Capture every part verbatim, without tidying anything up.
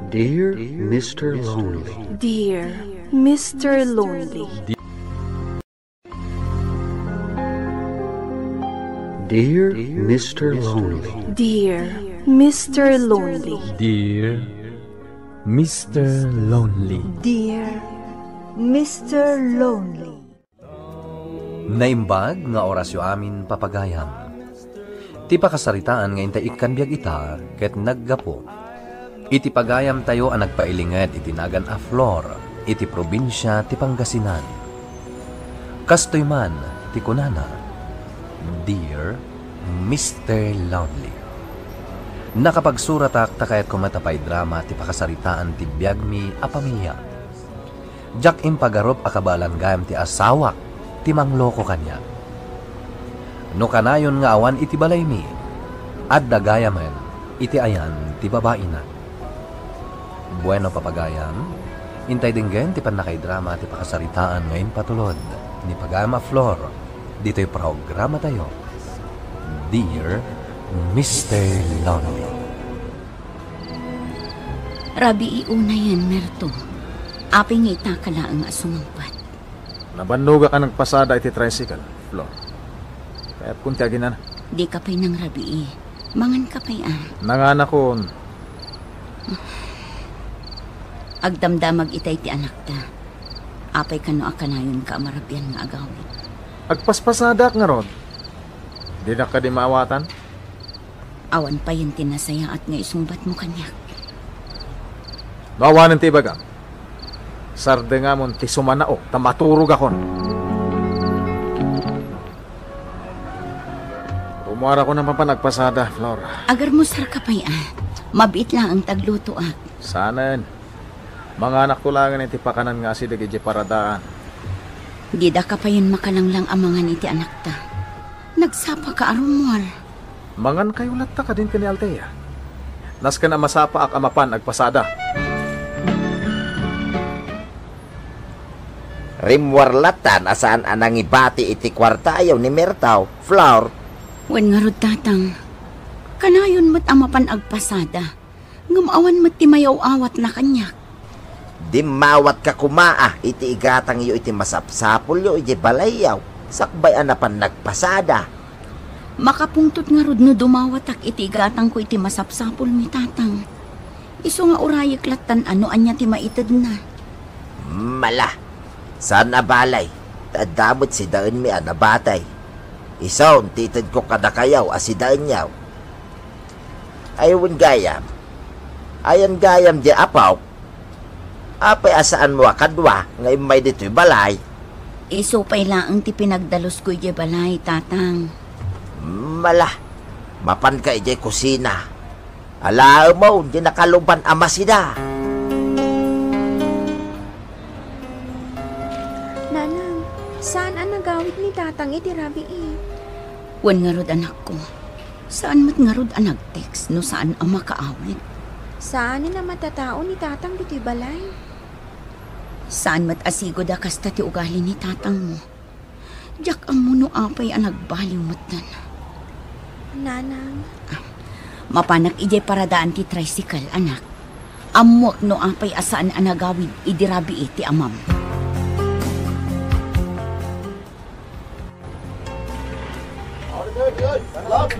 Dear Mister Lonely. Dear Mister Lonely. Dear Mister Lonely. Dear Mister Lonely. Dear Mister Lonely. Dear Mister Lonely. Naimbag nga orasyo amin, papagayam. Ti pakasaritaan nga intay ikkan biag ita ket naggapu iti pagayamtayo a nagpailinged iti nagan a Flor iti probinsia ti Pangasinan. Kastoy man ti kunana, "Dear Mister Lonely." Nakapagsuratak ta kayatko met a paidrama ti pakasaritaan ti biagmi a pamilia. Diak impagarup a kabaelan gayam ti asawak ti mangloko kaniak. No kanayon nga awan iti balaymi, adda gayamen iti ayan ti babaina. Bueno, papagayam, intay denggen ti pannakaidrama ti pakasaritaan nga impatulod ni pagayam a Flor ditoy programatayo, Dear Mister Lonely. Rabii unayen, Merto. Apay nga itaka laeng a sumangpet? Nabannogak a nagpasada iti tricycle, Flor. Kayatkon ti aginana. Dika pay nangrabii. Manganka pay a. Nanganakon. Agdamdamag itay ti anakta. Apay kano a kanayonka a marabian nga agawid? Agpaspasadak ngarud. Dinak kadi maawatan? Awan payen ti nasayaat nga isungbatmo kaniak. No awanen ti ibagam, sardengamon ti sumanaok ta maturogakon. Rummuarakon a mapan agpasada, Flor. Agarmusarka pay a. Mabiit laeng ti aglutoak. Saanen. Manganakto laengen iti pakanan nga asideg idiay paradaan. Didaka payen makalanglang a mangan iti anakta. Nagsapaka a rummuar. Mangankayo latta kadin ken ni Althea. Nasken a masapaak a mapan agpasada. Rimmuar lattan a saan a nangibati iti kuartayo ni Merto, Flor. Wen ngarud, Tatang. Kanayon met a mapan agpasada. Ngem awan met ti mayaw-awatna kaniak. Dimmawatka koma a iti igatangyo iti masapsapulyo idiay balayyo, sakbay a napan nagpasada. Makapungtot ngarud no dumawatak iti igatangko iti masapsapulmi, Tatang. Isu nga urayek lattan a no ania ti maitedna. Mala, saan a balay, ta adda met sidaenmi a nabatay. Isun ti itedko kadakayo a sidaenyo. Ay wen gayam, ayan gayam diay apok? Apay a saanmo a kadua nga immay ditoy balay? Isu pay laeng ti pinagdalusko idiay balay, Tatang. Mala, mapanka idiay kusina. Alaemon ti nakaluban a masida. Nanang, saan a nagawid ni Tatang iti rabii? Wen ngarud, anakko. Saan met ngarud a nag-text no saan a makaawid? Saanen a matatao ni Tatang ditoy balay. Saan met a sigud a kasta ti ugali ni Tatangmo. Diak ammo no apay a nagbaliw metten. Nanang. Ah, mapanak idiay paradaan ti tricycle, anak. Ammoak no apay a saan a nagawid idi rabii ti amam.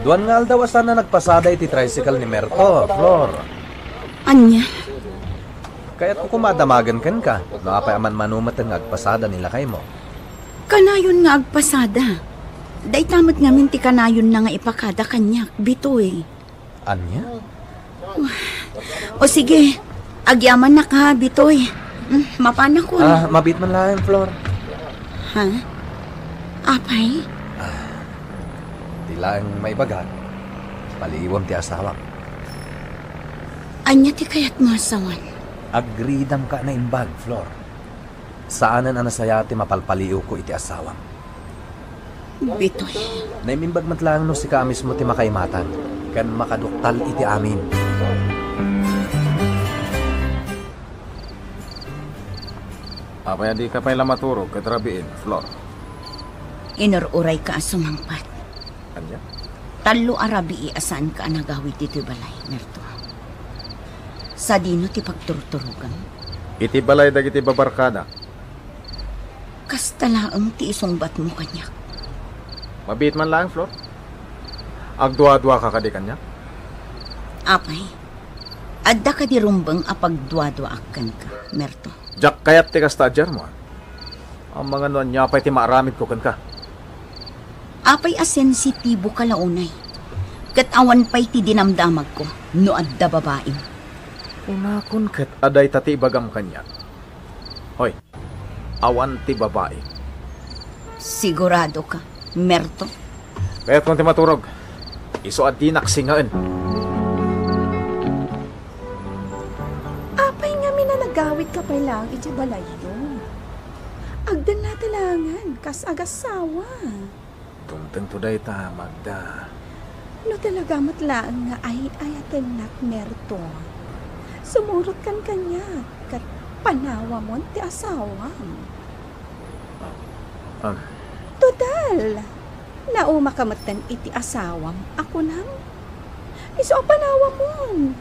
Duan nga aldaw a saan a nagpasada iti tricycle ni Merto, Flor. Ania? Kayatko koma a damagen kenka, no apay a manmano metten nga agpasada ni lakaymo. Kanayon nga agpasada. Dayta met ngamin ti kanayonna nga ipakada kaniak, Bitoy. Ania? O sige, agyamanak ha, Bitoy. Mm, mapanakon. Ah, mabiit man laeng, Flor. Ha? Apay? Ah, di laeng maibagak, paliiwem ti asawam. Ania ti kayatmo a sawen? Agriidamka a naimbag, Flor. Saanen a nasayaat ti mapalpaliiwko iti asawam. Bitoy. Naimimbag met laeng no sika a mismo ti makaimatang ken makaduktal iti amin. Apay a dika pay la maturog ket rabiin, Flor? Inur-urayka a sumangpet. Ania? Tallo a rabii a saanka a nagawid ditoy balay, Merto. Sadino ti pagturturogam? Iti balay dagiti babarkada. Kasta laeng ti isungbatmo kaniak. Mabiit man laeng, Flor? Agduaduaka kadi kaniak? Apay, adda kadi rumbeng a pagduaduaak kenka, Merto? Diak kayat ti kasta a daymo, a. Amangan no ania pay ti maaramidko kenka. Apay a sensitibo ka la unay? Ket awan pay ti dinamdamagko no adda babaim. Kunakon ket a dayta ti ibagam kaniak. Hoy, awan ti babaim. Sigurado ka, Merto? Kayatkon ti maturog. Isu a dinak singaen. Apay ngamin a nagawidka pay laeng idiay balayyo? Agdennata laengen kas agassawa. Dumtengto dayta, Magda. No talaga met laeng nga ay-ayatennak, Merto, sumurotkan kaniak ket panawamon ti asawam. Ah, ah. Total, naumaka metten iti asawam a kunam. Isu a panawamon.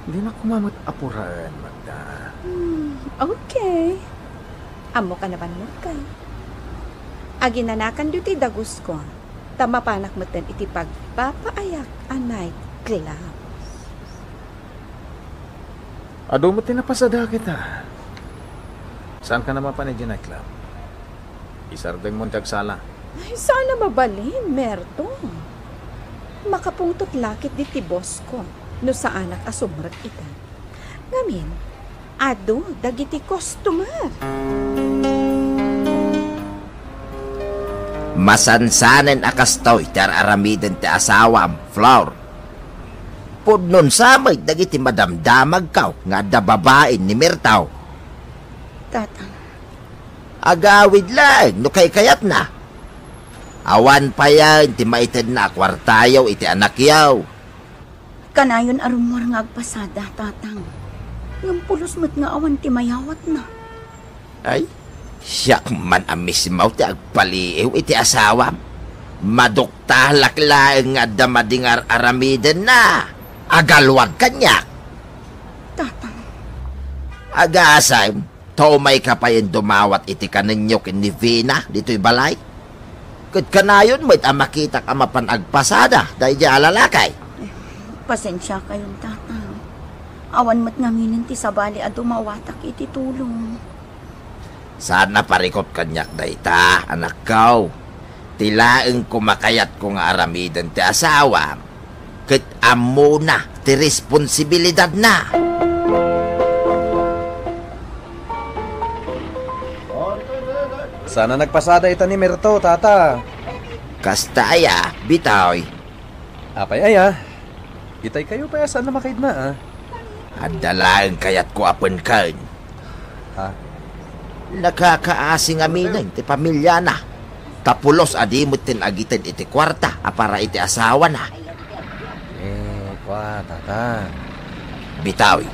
Dinak koma met apuraen, Magda. Hmm, okay. Ammok a nabannotka. Aginanakanyo ti dagusko, ta mapanak metten iti pagpapaayak a night club. Adu met ti napasada kita. Saanka a mapan idiay night club? Isardengmon ti agsala. Ay, saan a mabalin, Merto. Makapungtot la ketdi ti bossko no saanak a sumrek ita. Ngamin, adu dagiti customer. Masansanen a kastoy ti ar-aramiden ti asawam, Flor. Pudnon sa met dagiti madamdamagkaw nga adda babain ni Mertaw. Tatang. Agawid laeng no kaykayatna. Awan payen ti maitedna a kuartayo iti anakyo. Kanayon a rummuar nga agpasada, Tatang. Ngem pulos met nga awan ti mayawatna. Ay, siak man a mismo ti agpaliiw iti asawam. Maduktalak laeng nga adda madi nga ar-aramidenna. Agalwag kaniak. Tatang. Agasem, ta umayka payen dumawat iti kanenyo ken ni Vina ditoy balay. Ket kanayon met a makitak a mapan agpasada daydiay a lalaki. Pasensiakayon, Tatang. Awan met ngaminen ti sabali a dumawatak iti tulong. Saan a parikut kaniak dayta, anakko. Ti laeng koma kayatko nga aramiden ti asawam, ket ammona ti responsibilidadna. Saan a nagpasada ita ni Merto, Tata? Kasta aya, Bitoy. Apay aya? Itay kayo pay a saan a makaidna, a? Adda laeng kayatko a penken. Ha? Nakakaasi ngaminen ti pamiliana. Ta pulos a di metten agited iti kuarta a para iti asawana. Eh, kua, Tata. Bitaw,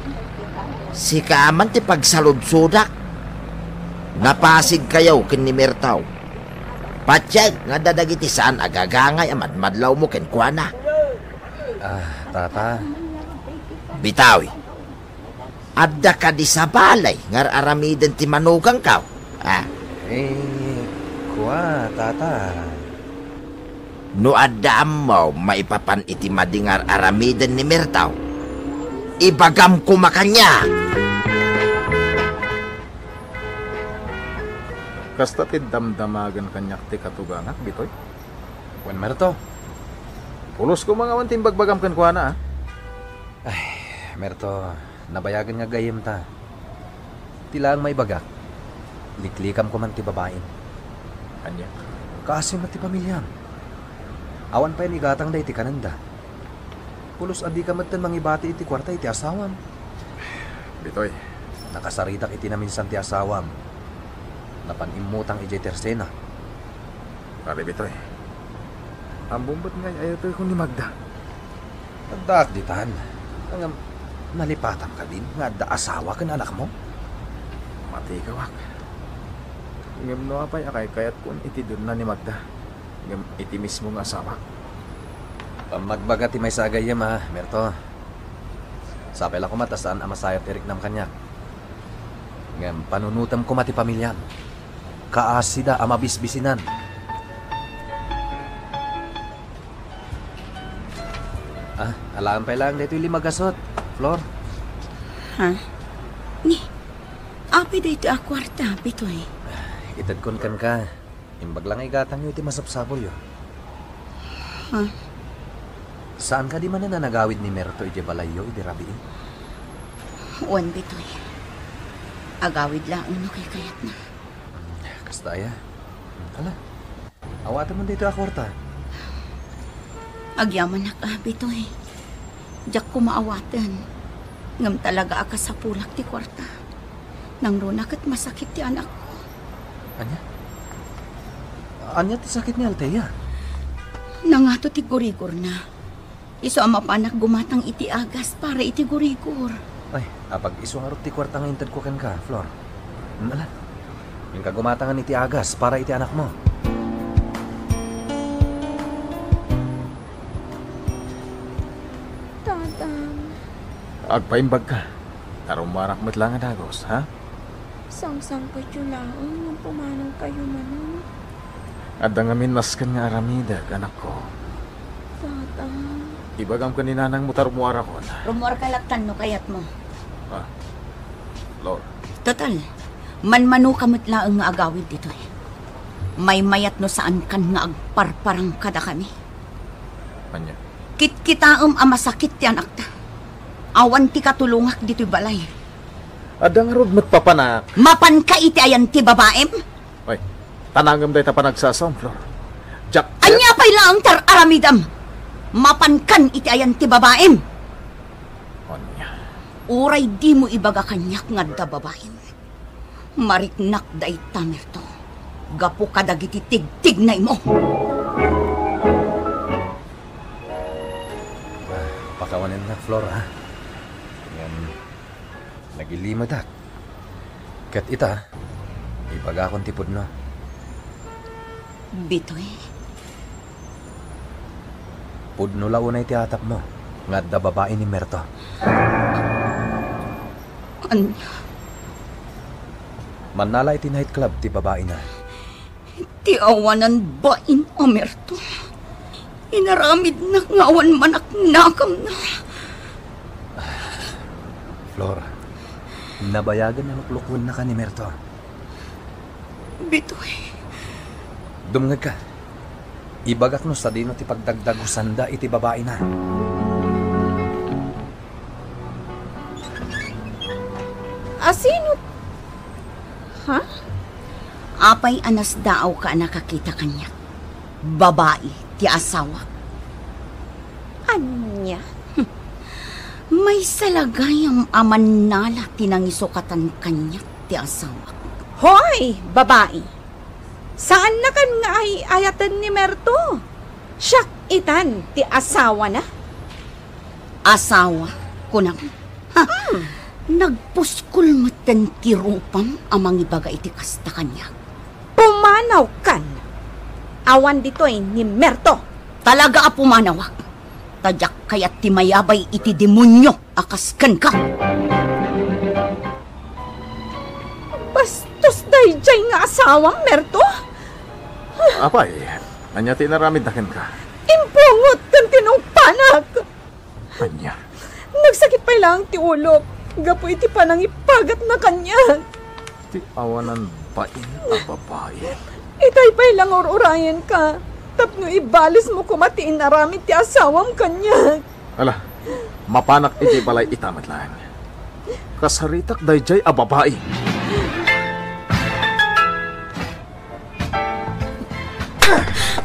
sika man ti pagsaludsodak. Napasigkayo ken ni Mertaw. Patiek nga adda dagiti saan a gagangay a madmadlawmo kenkuana. Ah, Tata. Bitaw, adda kadi sabali nga ar-aramiden ti manugangko? Ah. Eh, kua, Tata. No adda ammo maipapan iti madi nga ar-aramiden ni Mertaw, ibagam koma kaniak. Kasta ti damdamagen kaniak ti katugangak, Bitoy? Wen, Merto. Pulos koma nga awan ti imbagbagam kenkuana, a. Ay, Merto, nabayagen nga gayyemta. Ti laeng maibagak, liklikam koma ti babaim. Ania? Kaasi met ti pamiliam. Awan pay igatangda iti kanenda. Pulos a dika metten mangibati iti kuarta iti asawam. Bitoy. Nakasaritak iti naminsan ti asawam. Napan immutang idiay tersena. Pare Bitoy, ammom met nga ay-ayatekon ni Magda? Addaak ditan. Ngem, nalipatam kadin nga adda asawa ken anakmo? Matikawak. Ngem no apay a kaykayatkon iti denna ni Magda, ngem iti mismo nga asawak? Pammagbaga ti maysa a gayyem, a, Merto. Sapay la koma ta saan a masayat ti riknam kaniak. Ngem panunotem koma ti pamiliam. Kaasida a mabisbisinan. Ah, alaem pay laeng daytoy lima gasut, Flor. Ha? Ni, apay daytoy a kuarta, Bitoy? Itedkon kenka. Imbag la nga igatangyo iti masapsapulyo. Ha? Saan kadi manen a nagawid ni Merto idiay balayyo idi rabii? Wen, Bitoy. Agawid laeng no kaykayatna. Hmm, kasta aya. Hmm, ala. Awatem daytoy a kuarta. Agyamanak a, Bitoy. Diak koma awaten. Ngem talaga a kasapulak ti kuarta. Nangruna ket masakit ti anakko. Ania? Ania ti sakit ni Althea? Nangato ti gurigorna. Isu a mapanak gumatang iti agas para iti gurigor. Ay, apag-isu ngarud ti kuarta nga intedko kenka, Flor. Hmm, ala. Inka gumatangan iti agas para iti anakmo. Tatang. Agpaimbagka. Ta rummuarak met la nga dagus, ha? Sangsangpetyo laeng ngem pumanawkayo manen. Adda ngamin nasken nga aramidek, anakko. Tatang. Ibagam ken ni nanangmo ta rummuarakon. Rummuarka lattan no kayatmo. Ah. Flor. Total, manmanoka met laeng nga agawid ditoy. Maymayat no saankan nga agparparang kadakami. Ania? Kitkitaem a masakit ti anakta. Awan ti katulongak ditoy balay. Adda ngarud met papanak. Mapanka iti ayan ti babaim? Ay, tanangem dayta panagsasaom, Flor. Diak. Ania pay laeng ti ar-aramidem? Mapankan iti ayan ti babaim? Ania? Uray dimo ibaga kaniak nga adda babaim. Mariknak dayta, Merto, gapu kadagiti tigtignaymo. Ah, pakawanennak, Flor, ha? Ngem, nagilimedak. Ket ita, ibagakon ti pudno. Bitoy. Pudno la unay ti atapmo nga adda babai ni Merto. Ania? Mannala iti nightclub ti babaina. Ti awanan bain a Merto. Inaramidna nga awan manaknakamna. Flor, nabayagen a luklukonnaka ni Merto. Bitoy. Dumngegka. Ibagak no sadino ti pagdagdagusanda iti babaina. Asino? Ha? Apay a nasdaawka a nakakita kaniak? Babai ti asawak. Ania? Maysa la gayam a mannala ti nangisukatan kaniak ti asawak. Hoy, babai! Saannakan nga ay-ayaten ni Merto. Siak itan ti asawana. Asawa, kunam. Ha? Hmm. Nagpuskol metten ti rupam a mangibaga iti kasta kaniak. Pumanawkan! Awan ditoy ni Merto. Talaga a pumanawak. Ta diak kayat ti mayabay iti demonio a kas kenka. Bastos daydiay nga asawam, Merto! Apay, ania ti inaramidna kenka? Impungot ken tinungpanak! Ania? Nagsakit pay laeng ti ulok gapu iti panangipagatna kaniak. Ti awanan bain a babai. Itay pay la nga ur-urayenka tapno ibalismo koma ti inaramid ti asawam kaniak. Ala, mapanak iti balay ita met laeng. Kasaritak daydiay a babai.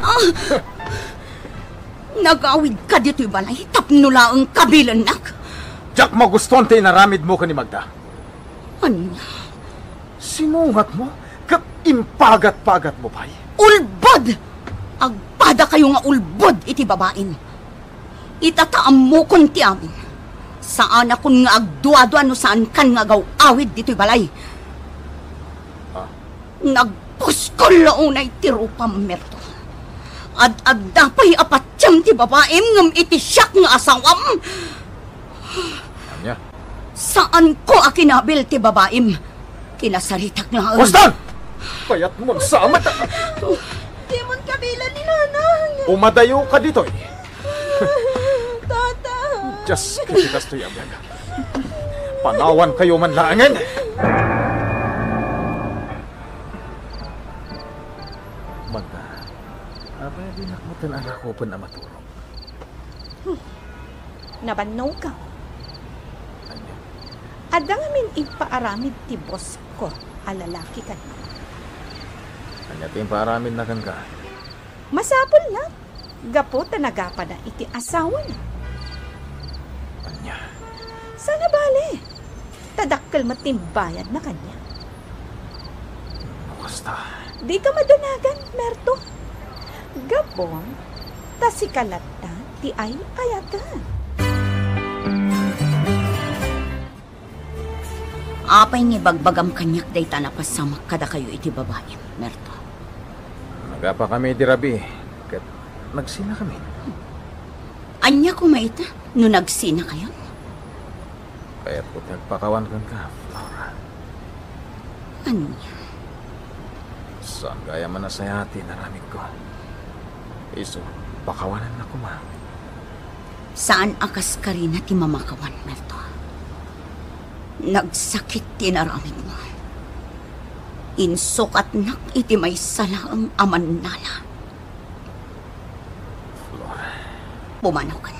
Ah! Nagawidka ditoy balay tapno laeng kabilennak? Diak magustuan ti inaramidmo ken ni Magda. Ania? Sinungatmo ket impagat-pagatmo pay. Ulbod! Agpadakayo nga ulbod iti babain. Ita ta ammokon ti amin. Saanakon nga agduadua no saankan nga agaw-awid ditoy balay. Ah. Nagpuskol la unay ti rupam, Merto. Ad-adda pay a patiem ti babaim ngem iti siak nga asawam. Nya. Saanko a kinabil ti babaim. Kinasaritak laeng. Huston! Kayatmon samet a... Dimon kabilan ni Nanang. Umadayoka ditoy. Tata! Dios, iti kastoy a biag. Panawankayo man laengen. Magda, apay a dinak met a nakupen a maturog? Hmm. Nabannoka. Ania? Adda ngamin impaaramid ti bossko a lalaki kaniak. Ania ti impaaramidna kenka? Masapul la, gapu ta nagapada iti asawana. Ania? Saan a bale, ta dakkel met ti imbayadna kaniak. No kasta. Dika madanagan, Merto. Gapu ta sika latta ti ay-ayaten. Apay nga ibagbagam kaniak dayta a napasamak kadakayo iti babaim, Merto? Nagapakami idi rabii, ket nagsinakami. Ania koma ita no nagsinakayon? Kayatko ti agpakawan kenka, Flora. Ania? Saan gayam a nasayaat ti inaramidko. Isu, pakawanennak koma. Saan a kaskarina ti mamakawan, Merto. Nagsakit ti inaramidmo. Insukatnak iti maysa laeng a mannala. Flora. Pumanaw kan.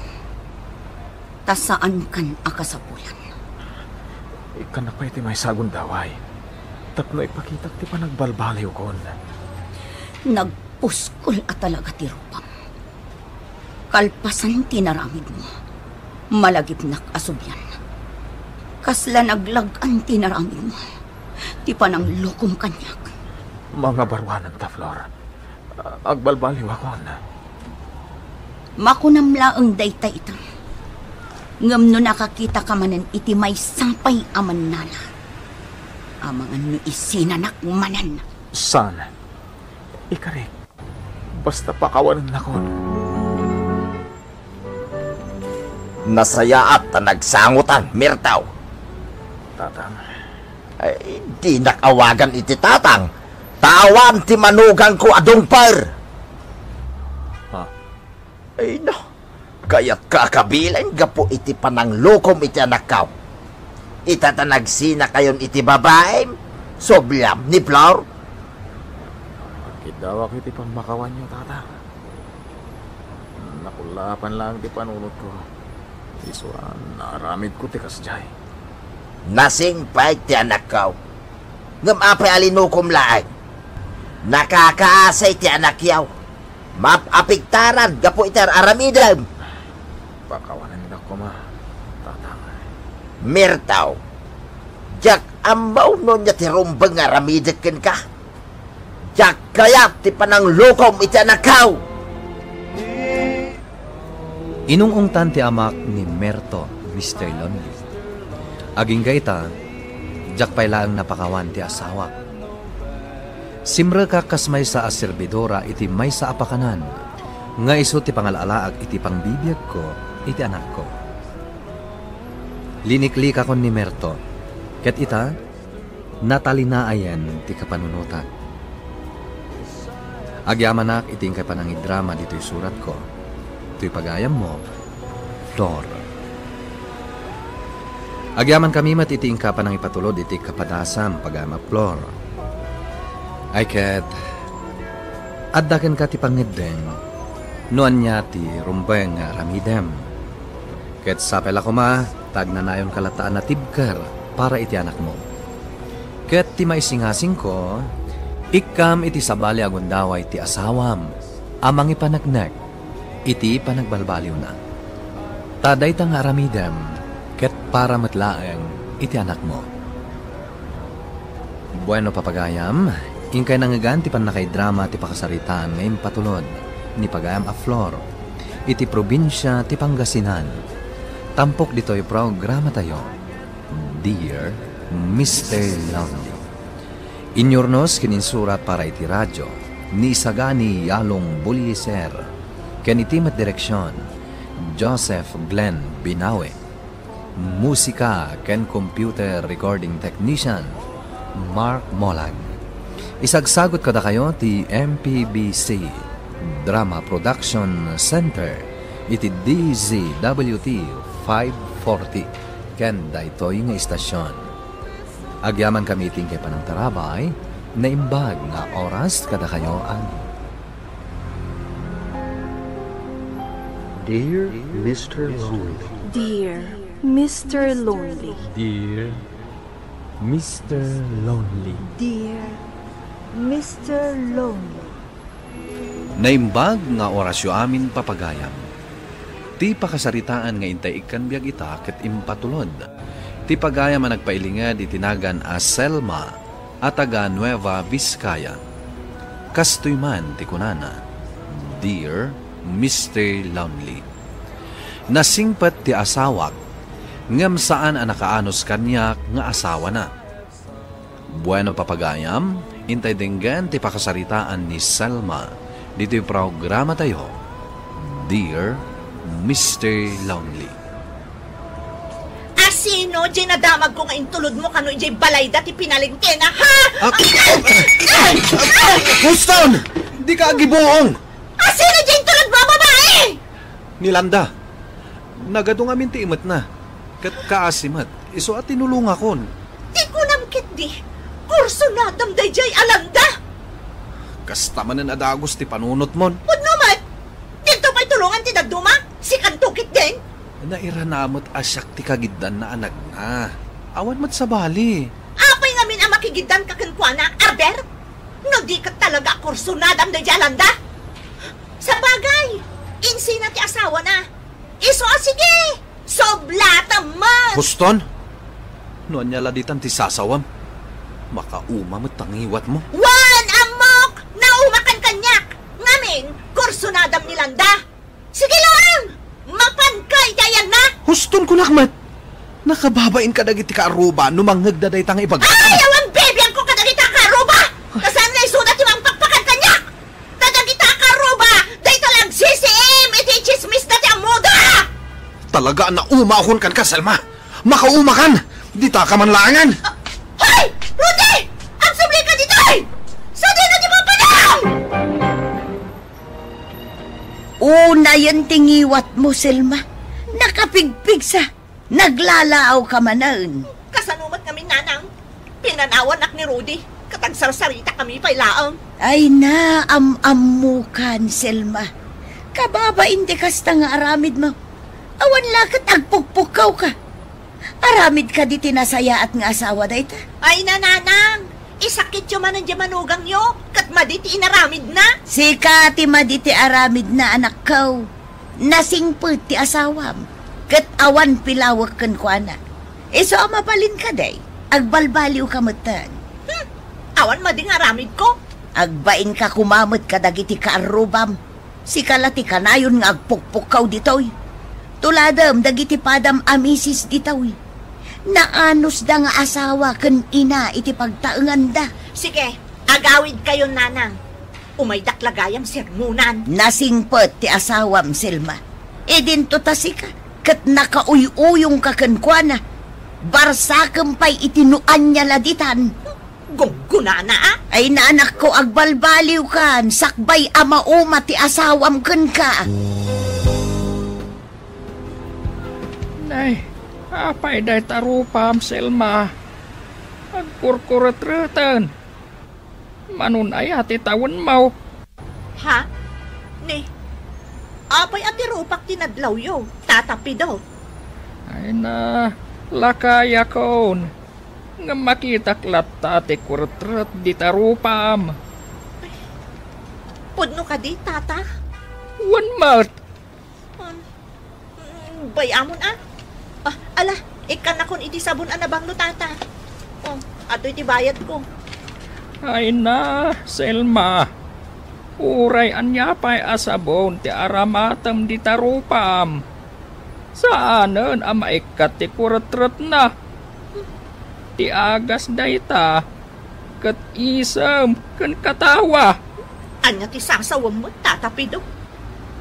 Ta saan kan a kasapulan. Ikkannak pay ti maysa a gundaway tapno ipakitak ti panagbalbaliwkon. Nagpuskol a talaga ti rupam. Kalpasan ti naramidmo, malagipnak a sublian. Kasla naglag-an ti naramidmo, ti pananglokom kaniak. Mangabaruananta, Flor. Agbalbaliwakon. Makunam laeng dayta ita. Ngem no nakakitaka manen iti maysa pay a mannala, amangan no isinanak manen. Saan? Ikarik. Basta pakawanennakon. Nasayaat ta nagsangotan, Merto. Tatang. Ay, dinak awagan iti tatang. Ta awan ti manugangko a dungper. Ha? Ay, no. Kayatka a kabilen gapu iti pananglokom iti anakko. Ita ta nagsinakayon iti babaim, subliam ni Flor. Agkiddawak iti pammakawanyo, Tatang. Nakullaapan laeng ti panunotko. Isu a naaramidko ti kasdiay. Nasingpet ti anakko. Ngem apay a linukom laeng? Nakakaasi ti anakyo. Maapektaran gapu iti ar-aramidem. Pakawanendak koma, Tatang. Merto, diak ammo no ania ti rumbeng nga aramidek kenka. Diak kayat ti pananglokom iti anakko. Inung-ungtan ti amak ni Merto, Mister Lonely. Agingga ita, diak pay laeng napakawan ti asawak. Simrekak kas maysa a serbidora iti maysa a pakanan, nga isu ti pangalaalaak iti pangbibiagko iti anakko. Liniklikakon ni Merto, ket ita, natalinaayen ti kapanunotak. Agyamanak iti inkay panangidrama ditoy suratko. Toy pagayammo, Flor. Agyamankami met iti inka panangipatulod iti kapadasam, pagayam a Flor. Ay ket, adda kenka ti pangngeddeng no ania ti rumbeng nga aramidem. Ket sapay la koma ta agnanayonka latta a natibker para iti anakmo. Ket ti maisingasingko, ikkam iti sabali a gundaway ti asawam a mangipaneknek iti panagbalbaliwna. Ta dayta nga aramidem ket para met laeng iti anakmo. Bueno, papagayam, inkay nangngegan ti pannakaidrama ti pakasaritaan nga impatulod ni pagayam a Flor iti probinsia ti Pangasinan. Tampok ditoy programatayo, Dear Mister Lonely. Inyurnos ken insurat para iti radio ni Isagani Yalong Buliser, ken iti met direksion, Joseph Glenn Binawi. Musika ken computer recording technician, Mark Molag. Isagsagut kadakayo ti M P B C Drama Production Center iti D Z W T five forty ken daytoy nga istasyon. Agyamankami iti inkay panangtarabay, naimbag nga oras kadakayo, a. Dear Mister Lonely. Dear Mister Lonely. Dear Mister Lonely. Dear Mister Lonely. Naimbag nga orasyo amin, papagayam. Ti pakasaritaan nga intay ikkan biag ita ket impatulod ti pagayam a nagpailinged iti nagan a Selma a taga Nueva Vizcaya. Kastoy man ti kunana, "Dear Mister Lonely, nasingpet ti asawak, ngem saan a nakaanus kaniak nga asawana." Bueno, papagayam, intay denggen ti pakasaritaan ni Selma ditoy programatayo, Dear Mister Lonely. Asino diay nadamagko nga intulodmo kano idiay balayda ti pinalengkena, ha? Ah! Houston! Dika agibuong! Asino diay intulodmo a babai? Ni Landa. Nagadu ngamin ti imetna. Ket kaasi met, isu a tinulongakon. Ti kunam ketdi, kursunadam daydiay a Landa. Kasta manen a dagus ti panunotmon. Pudno met! Dikto pay tulongan ti dadduma? Sikanto ketdin? Nairana met a siak ti kagiddan a nagna. Awan met sabali. Apay ngamin a makigiddanka kenkuana, Aber? No di ket talaga a kursunadam daydiay a Landa? Sabagay, insina ti asawana. Isu a sige, sublatam met! Houston, no ania la ditan ti sasawam, makauma met ta ngiwatmo. Wen, ammok! Naumakan kaniak! Ngamin, kursunadam ni Landa! Sige laeng! Mapanka iti ayanna! Houston, kunak met! Nakababain kadagiti kaarruba no mangngegda dayta nga ibagam. Ay, awan bibiangko kadagita kaarruba! Ta saan nga isuda ti mangpakpakan kaniak! Ta dagita kaarruba, dayta la agsisiim iti tsismisda ti ammoda! Talaga a naumaakon kenka, Selma! Makaumakan! Ditaka man laengen! Ah, hoy! Rudy! Agsublika ditoy! Sadino ti mapadam? Unayen ti ngiwatmo, Selma. Nakapigpigsa. Naglalaawka manen. Kasano met ngamin, nanang? Pinanawanak ni Rudy, ket agsarsaritakami pay laeng. Ay na, am-ammokan, Selma. Kababain ti kasta nga aramidmo. Awan la ket agpukpukkawka. Aramidka diti nasayaat nga asawa dayta? Ay na, nanang, isakityo manen diay manugangyo, ket madi ti inaramidna. Sika ti madi ti aramidna, anakko. Nasingpet ti asawam, ket awan pilawek kenkuana. Isu a mabalin kadi, agbalbaliwka metten. Hmm, awan madi nga aramidko. Agbainka koma met kadagiti kaarrubam. Sika la ti kanayon nga agpukpukkaw ditoy. Tuladem dagiti padam a misis ditoy. Naanusda nga asawa ken ina iti pagtaenganda. Sige, agawidkayon, nanang. Umaydak la gayam sermonan. Nasingpet ti asawam, Selma. Idinto ta sika, ket nakauy-uyongka kenkuana. Barsakem pay iti no ania la ditan. Gunggunana, a? Ay, anakko, agbalbaliwkan, sakbay a mauma ti asawam kenka. Nay, apay dayta rupam, Selma? Agkurkuretreten. Manon aya ti tawenmo? Ha? Ni, apay a ti rupak ti nadlawyo, Tata Pido? Ay na, lakayakon. Ngem makitak latta ti kuretret dita rupam. Pudno kadi, Tata? Wen met. Um, mm, bay-amon, a? Ah, ala, ikkannakon iti sabon a nabanglo, Tata. Oh, atoy ti bayadko. Ay na, Selma. Uray ania pay a sabon ti aramatem dita rupam. Saanen a maikkat ti kuretretna. Ti agas dayta, ket isem ken katawa. Ania ti sasawem met, Tata Pido?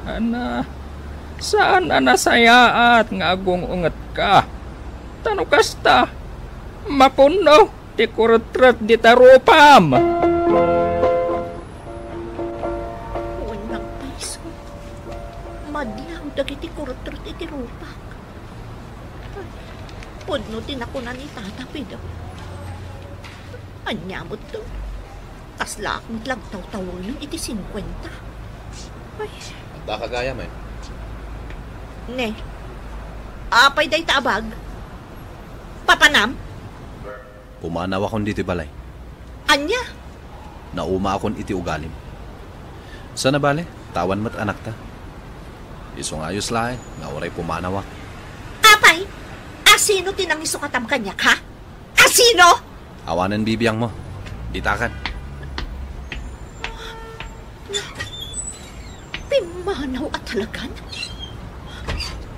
Ana, saan a nasayaat nga agung-ungetka. Ta no kasta, mapunno ti kuretret dita rupam. Wen, Mang Paiso, madlaw dagiti kuretret iti rupak. Ay, pudno ti nakuna ni Tata Pido. Ania met to? Kaslaak met la agtawtawengen iti singkuenta. Ay. Adda ka gayam, eh. Ne. Apay dayta a bag? Papanam? Pumanawakon ditoy balay. Ania? Naumaakon iti ugalim. Sana bale, ta awan met anakta. Isu nga ayos laeng nga uray pumanawak. Apay, asino ti nangisukatam kaniak, ha? Asino? Awanen bibiangmo. Bitakan. Pimmanaw a talagan?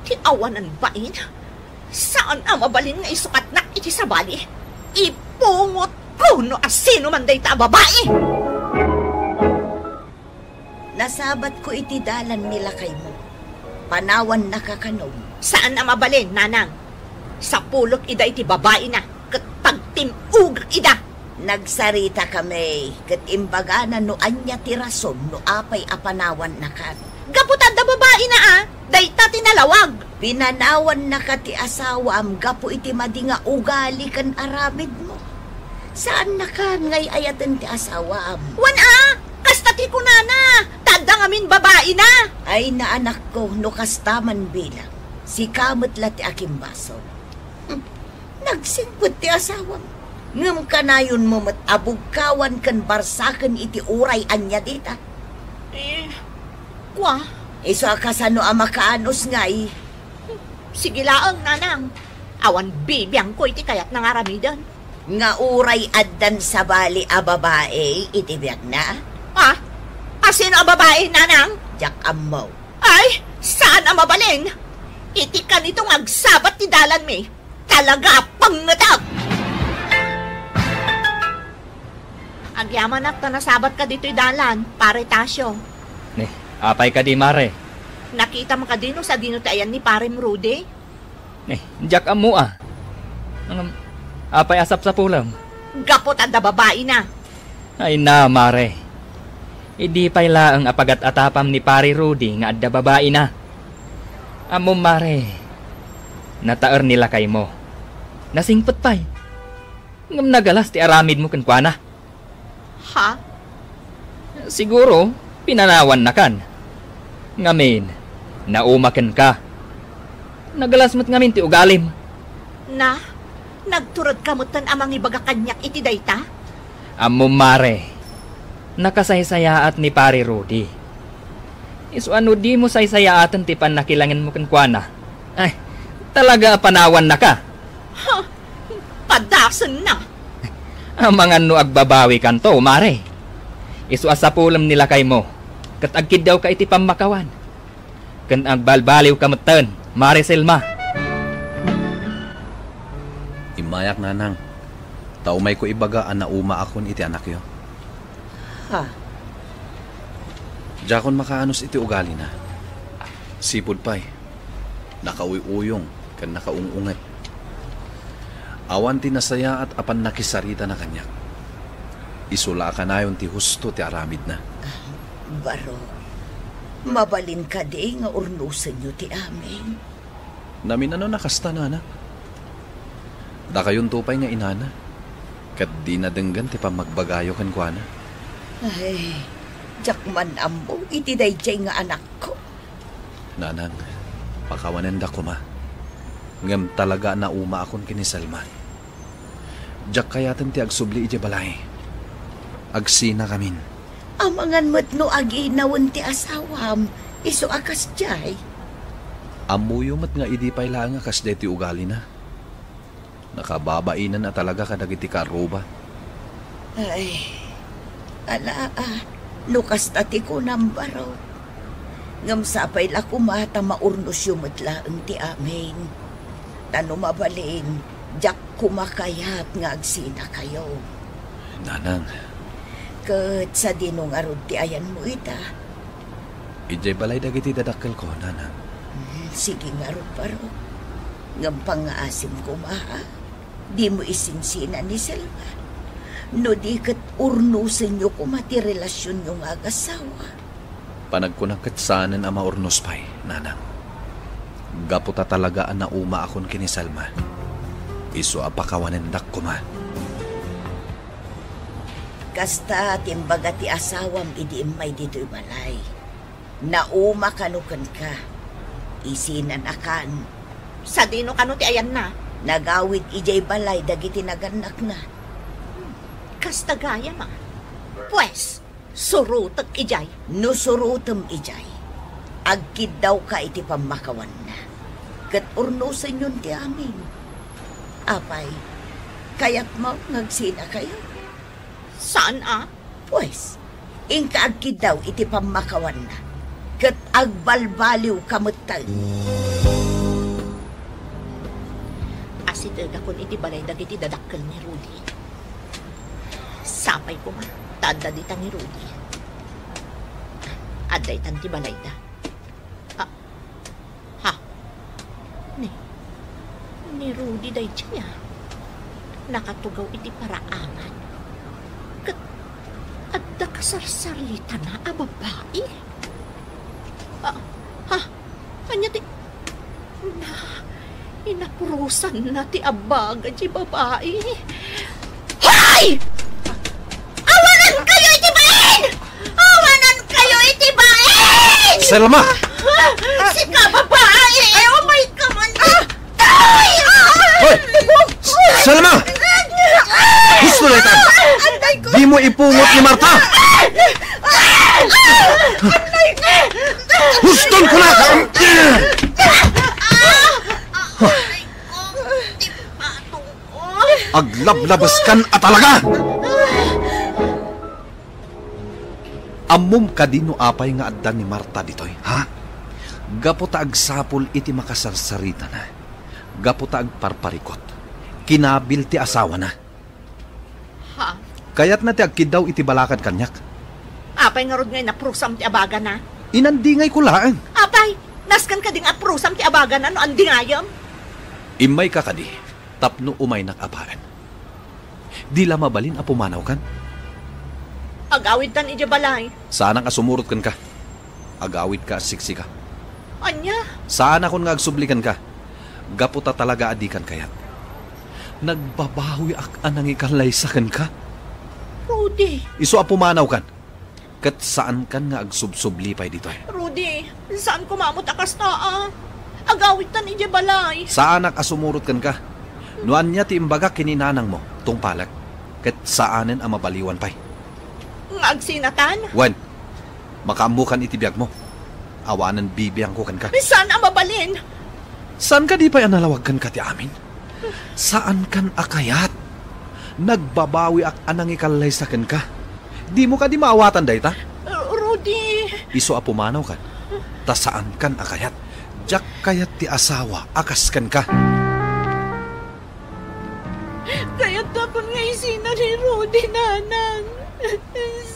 Ti awanan bain? Saan a mabalin nga isukatnak iti sabali? Ipungotko no asino man dayta a babai! Nasabatko iti dalan ni lakaymo. Panawannaka kano. Saan a mabalin, nanang. Sapulek ida iti babaina, ket pagtim-ogak ida. Nagsaritakami, ket imbagana no ania ti rason no apay a panawannakan. Gapu ta adda babaina a, dayta ti nalawag. Pinanawannaka ti asawam gapu iti madi nga ugali ken aramidmo. Saannakan nga ay-ayaten ti asawam. Wen a, kasta ti kunana, ta adda ngamin babaina. Ay, naanakko, no kasta man bilang, sika met la ti akimbasol. Hmm, nagsingpet ti asawam. Ngem kanayonmo met a bugkawan ken barsaken iti uray ania dita. Eh, kua? Isu a kasano a makaanus ngay? Sige laeng, nanang. Awan bibiangko iti kayatna nga aramiden. Nga uray addan sabali a babai iti biagna? Ah? Asino a babai, nanang? Diak ammo. Ay, saan a mabalin? Iti kanito nga agsabat ti dalanmi, talaga a pangngetak! Agyamanak ta nasabatka ditoy dalan, Pare Tasio. Ne, apay kadi, Mare? Nakitam kadi no sadino ti ayan ni Parem Rudy? Eh, diak ammo a. Ngem, apay a sapsapulem? Gapu ta adda babaina. Ay na, Mare. Idi pay laeng a pagat-atapam ni Pare Rudy nga adda babaina. Ammom, Mare, nataer ni lakaymo. Nasingpet pay. Ngem nagalas ti aramidmo kenkuana. Ha? Siguro, pinanawannakan. Ngamin, nauma kenka. Nagalas met ngamin ti ugalim. Na, nagturedka metten a mangibaga kaniak iti dayta? Ammom, Mare, nakasaysayaat ni Pare Rudy. Isu a no dimo saysayaaten ti pannakilangenmo kenkuana, ay, talaga a panawannaka. Ha? Padasenna! Amangan no agbabawikanto, Mare. Isu a sapulem ni lakaymo, ket agkiddawka iti pammakawan. Ken agbalbaliwka metten, Mare Selma. Immayak, Nanang, ta umayko ibaga a naumaakon iti anakyo. Ha? Diakon makaanus iti ugalina. Sipud pay, nakauy-uyong ken nakaung-unget. Awan ti nasayaat a pannakisaritana kaniak. Isu la a kanayon ti husto ti aramidna. Ah, baro, mabalin kadi nga urnosenyo ti amin? Naminano a kasta, Nanang. Dakayonto pay nga inana, ket dina denggen ti pammagbagayo kenkuana. Ay, diak man ammo iti daydiay nga anakko. Nanang, pakawanenda koma. Ngem talaga a naumaakon ken ni Selma. Diak kayaten ti agsubli idiay balay. Agsinakamin. Amangan met no aginawen ti asawam, isu a kasdiay. Ammoyo met nga idi pay laeng a kasdiay ti ugalina. Nakababainen a talaga kadagiti kaarruba. Ay, ala, ah, no kasta ti kunam, baro. Ngem sapay la koma ta maurnosyo met laeng ti amin. Ta no mabalin, diak koma kayat nga agsinakayo. Nanang. Ket sadino ngarud ti ayanmo ita? Idiay balay dagiti dadakkelko, Nanang. Hmm, sige ngarud, baro. Ngem pangngaasim koma, ha? Dimo isinsinan ni Selma. No di ket urnosenyo koma ti relasionyo nga agasawa. Panagkunak ket saanen a maurnos pay, nanang. Gapu ta talaga a naumaakon ken ni Selma. Isu a pakawanendak koma. Kasta ti imbaga ti asawam idi immay ditoy balay. Nauma kano kenka. Isinan a kan. Sadino kano ti ayanna? Nagawid idiay balay dagiti nagannakna. Kasta gayam a. Pues, surotek idiay. No surotem idiay, agkiddawka iti pammakawanna. Ket urnosenyon ti amin. Apay, kayatmo nga agsinakayo? Saan a? Pues, inka agkiddaw iti pammakawanna, ket agbalbaliwka metten. Asitegakon iti balay dagiti dadakkel ni Rudy. Sapay koma, ta adda dita ni Rudy. Adda itan ti balayda. Ah, ha? Ni, ni Rudy daydiay a. Nakatugaw iti paraangan. Ket adda kasarsaritana a babai. Ah, ha? Ania ti, na, inapurosanna ti abaga ti babai. Hoy! Awanankayo iti bain! Awanankayo iti bain! Selma! Ah, sika, babai! Ay, umay ka man! Ah! Tay! Hoy! Selma! Husto na itan! Dimo ipungot ni Marta! Huston ko na! Aglablabaskan a talaga! Ammom kadi no apay nga adda ni Marta ditoy, ha? Gapu ta agsapul iti makasarsaritana. Gapu ta agparparikot. Kinabil ti asawana. Ha? Kayatna ti agkiddaw iti balakad kaniak. Apay ngarud nga inaprusam ti abagana? Inandingayko laeng. Apay, nasken kadi nga aprusam ti abagana no andingayem? Immayka kadi tapno umaynak a bain. Di la mabalin a pumanawkan? Agawidtan idiay balay. Saanak a sumurot kenka. Agawidka a siksika. Ania? Saanakon nga agsubli kenka. Gapu ta talaga a dikan kayat. Nagbabawiak a nangikallaysa kenka. Rudy! Isu a pumanawkan. Ket saankan nga agsubsubli pay ditoy. Rudy, saan koma met a kasta a. Agawidtan idiay balay. Saanak a sumurot kenka. No ania ti imbagak ken ni nanangmo, tungpalek. Ket saanen a mabaliwan pay. Nga agsinatan? Wen, makaammokan iti biagmo. Awanen bibiangko kenka. Saan a mabalin? Saan kadi pay a nalawag kenka ti amin? Saankan a kayat. Nagbabawiak a nangikallaysa kenka. Dimo kadi maawatan dayta? Rudy! Isu a pumanawkan. Ta saankan a kayat. Diak kayat ti asawa a kas kenka. Kayatnakon nga isina ni Rudy, nanang.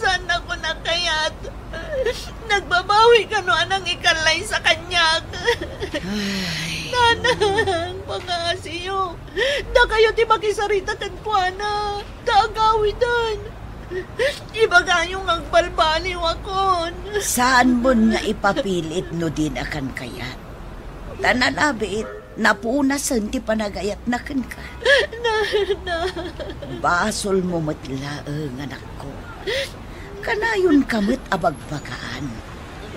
Saannakon a kayat. Nagbabawi kano a nangikallaysa kaniak. Ay. Nanang, pangaasiyo. Dakayo ti makisarita kenkuana. Ta agawiden. Ibagayo nga agbalbaliwakon. Saanmon nga ipapilit no dina kan kayat. Ta nalabit, napunasen ti panagayatna kenka. Na, na. Basolmo met laeng, anakko. Kanayonka met a bagbagaan.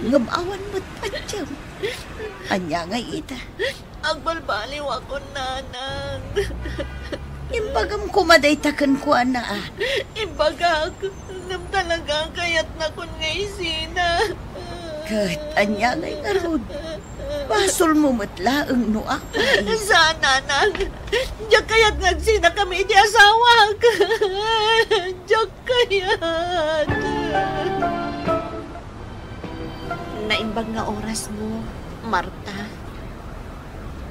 Ngem awan met patiem. Ania ngay ita? Agbalbaliwakon, nanang. Imbagam koma dayta kenkuana a. Imbagak, ngem talaga kayatnakon nga isina. Ket ania ngay ngarud? Basolmo met laeng no apay. Saan, nanang. Diak kayat nga agsinakami iti asawak. Diak kayat. Naimbag nga orasmo, Marta.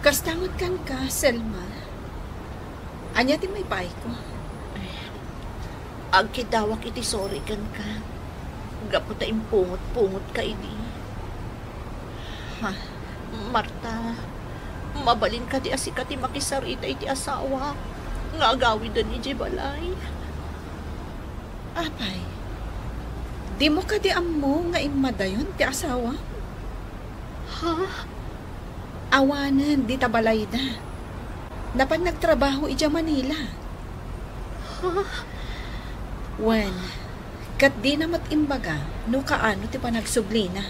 Kasta met kenka, Selma. Ania ti maipaayko? Agkiddawak iti sorry kenka. Gapu ta impungot-pungotka idi. Ha? Marta, Mabalin kadi a sika ti makisarita iti asawa nga agawiden idiay balay? Apay, dimo kadi ammo nga immadayon ti asawam? Ha? Awanen dita balayda. Napan nagtrabaho idiay Manila. Ha? Wen, ket dina met imbaga no kaano ti panagsublina.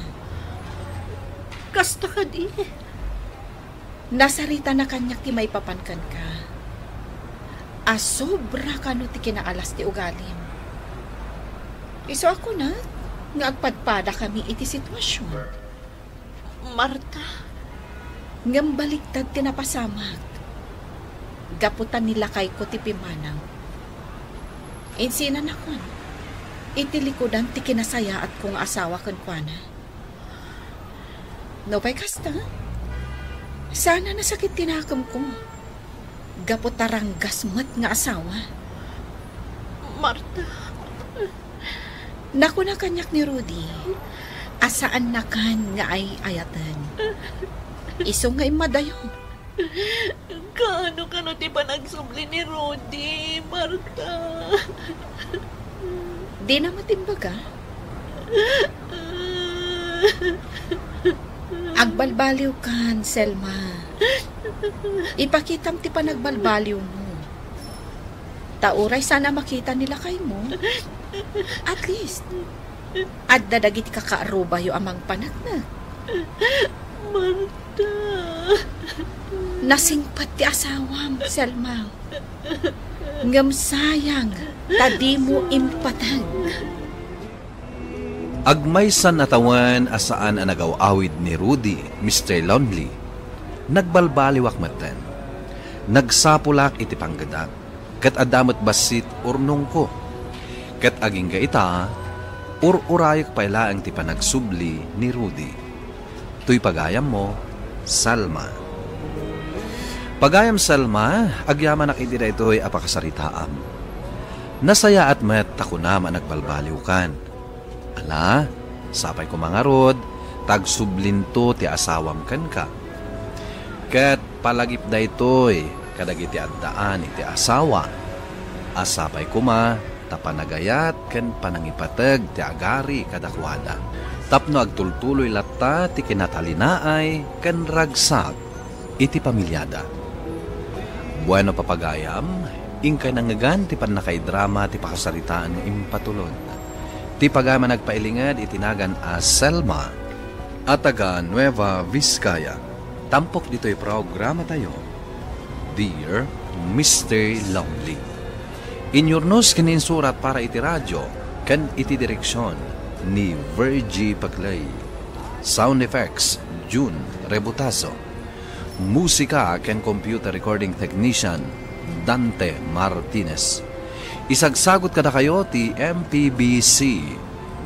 Kasta kadi? Nasaritana kaniak ti maipapan kenka a sobra kano ti kinaalas ti ugalim. Isu a kunak nga agpadpadakami iti situasion. Marta. Ngem baliktad ti napasamak. Gapu ta nilakayko ti pimmanaw. Insinanakon iti likudan ti kinasayaatko nga asawa kenkuana. Nupay kasta, sana nasakit ti nakemko. Gapu ta ranggas met nga asawa. Marta. Nakuna kaniak ni Rudy a saannakan nga ay-ayaten. Isu nga immadayo. Kaano kano ti panagsubli ni Rudy, Marta? Dina met imbaga? Agbalbaliwkan, Selma. Ipakitam ti panagbalbaliwmo. Ta uray saan a makita ni lakaymo, at least, adda dagiti kakaarrubayo a mangpaneknek. Marta. Nasingpet ti asawam, Selma. Ngem sayang ta dimo impateg. Agmaysan a tawen a saan a nagaw-awid ni Rudy, Mister Lonely, nagbalbaliwak metten. Nagsapulak iti panggedak, ket adda met bassit urnongko. Ket agingga ita, ur-urayek pay laeng ti panagsubli ni Rudy. Toy pagayammo, Salma. Pagayam Salma, agyamanak iti daytoy a pakasaritaam. Nasayaat met ta kunam a nagbalbaliwkan. Ala, sapay koma ngarud, ta agsublinto ti asawam kenka. Ket palagip daytoy kadagiti addaan iti asawa, a sapay koma ta panagayat ken panangipateg ti agari kadakuada, tapno agtultuloy latta ti kinatalinaay ken ragsak iti pamiliada. Bueno, papagayam, inkay nangngegan ti pannakaidrama ti pakasaritaan nga impatulod. Ti pagayam a nagpailinged iti nagan a Selma a taga Nueva Vizcaya. Tampok ditoy programatayo, Dear Mister Lonely. Inyurnos ken insurat para iti radio ken iti direksion ni Virgie Paclay. Sound effects, June Rebutazo. Musika ken computer recording technician, Dante Martinez. Isagsagut kadakayo ti M P B C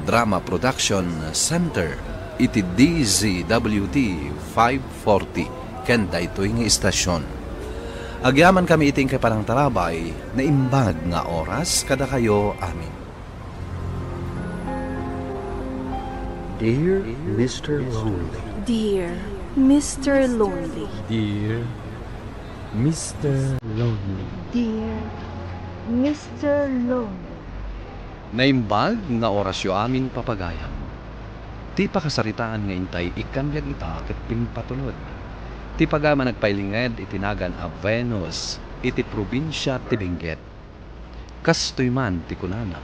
Drama Production Center iti D Z W T five forty ken daytoy nga istasyon. Agyamankami iti inkay panangtarabay, naimbag nga oras kadakayo amin. Dear Mister Lonely. Dear Mister Lonely. Dear Mister Lonely. Dear Mister Lonely. Naimbag nga orasyo amin, papagayam. Ti pakasaritaan nga intay ikkan biag ita ket pimpatulod. Ti pagayam a nagpailinged iti nagan a Venus iti probinsia ti Benguet. Kastoy man ti kunana,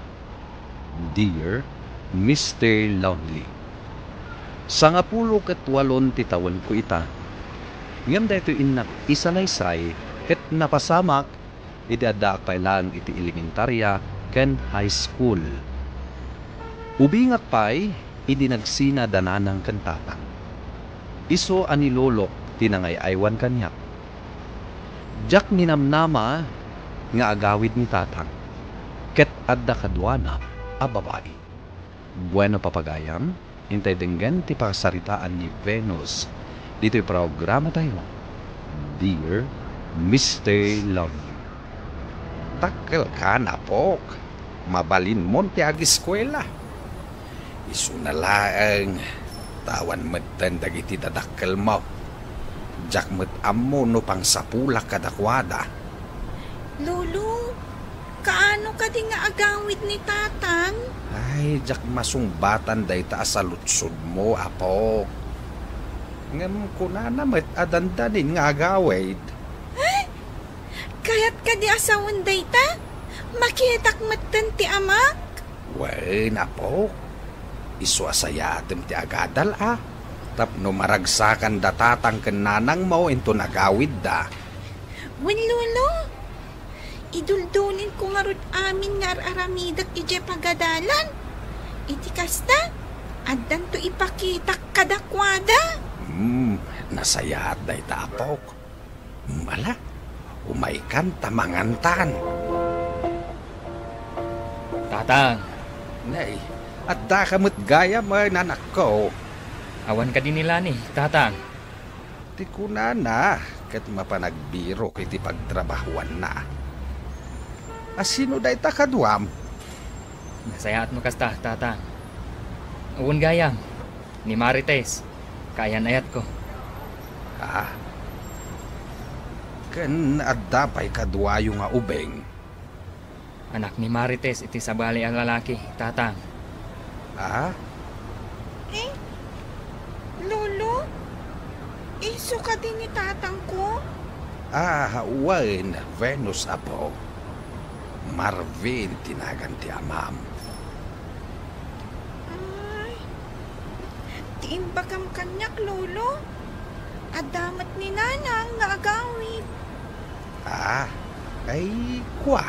Dear Mister Lonely. Sangapulo ket walon ti tawenko ita. Ngem daytoy innak isalaysay ket napasamak idi addaak pay laeng iti elementaria ken high school. Ubingak pay idi nagsina da nanang ken tatang. Isu a ni lolok ti nangay-aywan kaniak. Diak ninamnama nga agawid ni tatang, ket adda kaduana a babai. Bueno, papagayam, intay denggen ti pakasaritaan ni Venus ditoy programatayo, Dear Mister Lonely. Dakkelka, apok. Mabalinmon ti agiskuela. Isuna laeng, ta awan metten dagiti dadakkelmo. Diak met ammo no pangsapulak kadakuada. Lolo, kaano kadi nga agawid ni Tatang? Ay, diak masungbatan dayta a saludsodmo, apok. Ngem kunana met a dandanin nga agawid. Ay! Kayat kadi a sawen dayta? Makitak metten ti amak? Wen, apok. Isu a sayaatem ti agadal a. Tapno maragsakan da Tatang ken Nanangmo inton agawidda. Wen, Lolo. Iduldulin ko ngarud amin nga ar-aramidek idiay pagadalan. Iti kasta, addanto ipakitak kadakuada. Hmm, nasayaat dayta, apok. Ala, umaykan ta mangantan. Tatang. Nay, addaka met gayam, ay, nanakko. Awan kadi ni Lani, Tatang? Ti kunana, ket mapanagbirok iti pagtrabahuanna. A sino dayta kaduam? Nasayaat no kasta, Tatang. Wen gayam, ni Marites, kaayan-ayatko. Ah. Ken adda pay kaduayo nga ubing? Anak ni Marites iti sabali a lalaki, Tatang. Ah? Eh? Lolo? Isu kadi ni tatangko? Ah, wen, Venus, apo. Marvin ti nagan ti amam. Ay, ti imbagam kaniak, Lolo. Adda met ni Nanang nga agawid. Ah, ay, kua.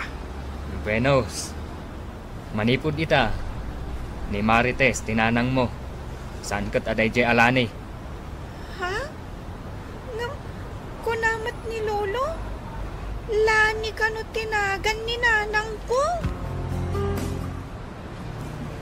Venus, manipud ita, ni Marites ti nanangmo. Saan ket a daydiay a Lani? Ha? Ngem kuna met ni Lolo, Lani kano ti nagan ni nanangko?